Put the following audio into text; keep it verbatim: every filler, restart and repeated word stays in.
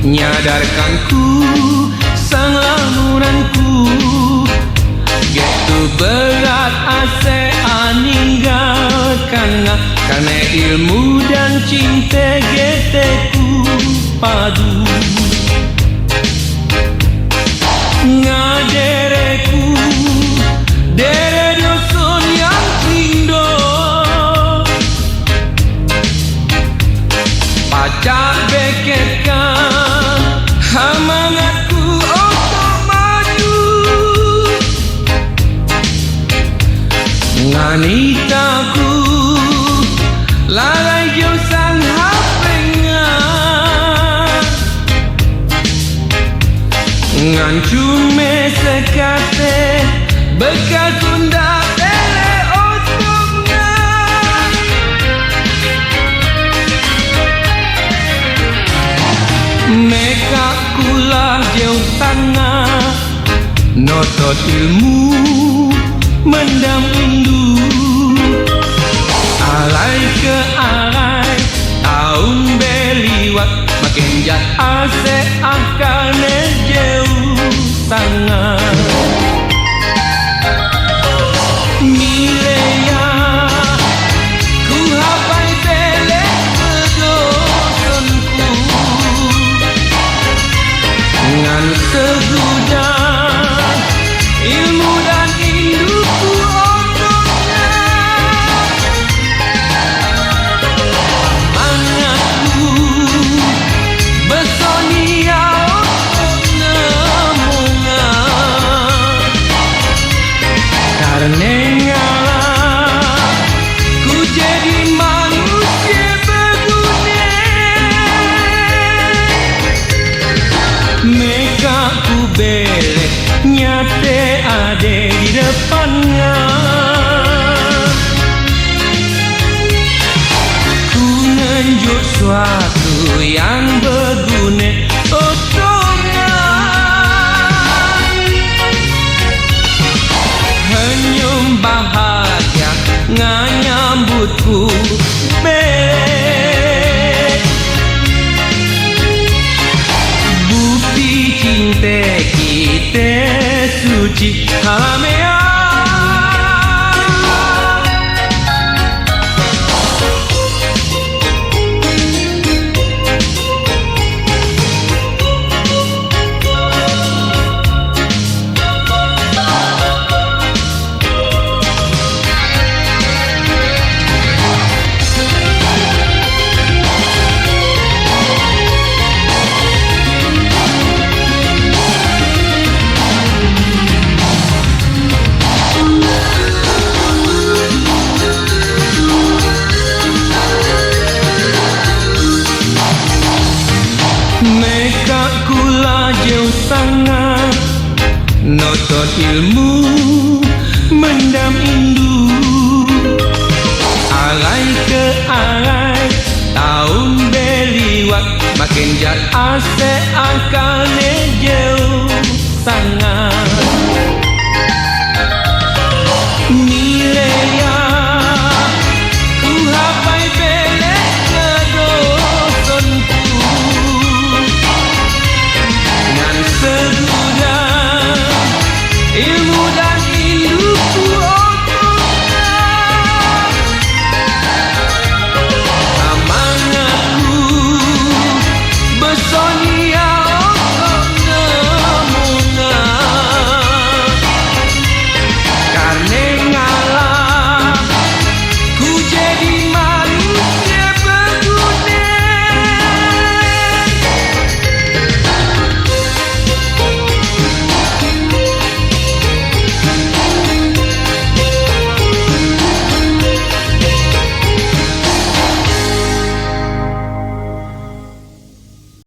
Nyadarkan ku sang lamunanku, get tu berat ase aninggalkanna, karna ilmu dan cinte get ku padu. Nga dereku, dere do son yang indo. Pacak beketkan hamangatku untuk maju. Nga nitaku lalai jauh sang hapengan. Ngan cume sekate bekas unda bere otongna. Mekak kula jeuh tanga notot ilmu mendam indu. Alai ke alai taun be liwat, makin jat ase angka na jeuh tanga. Milea, huhapai belek pe dosonku. Ngan segudang ilmu dan indukku otongna. Mangatku besonia otongna monga. Karna nga lam hujadi manusia begune. Mekak hubelek nyate ade di depanna. Ku nganjuk suatu yang begune otongna. Senyum bahagia nga nyambut hubelek. Bukti cinte kita suci halamean. Mekak kula jeuh tanga notot ilmu mendam indu. Alai ke alai taun be liwat, makin jat ase angka na jeuh tanga.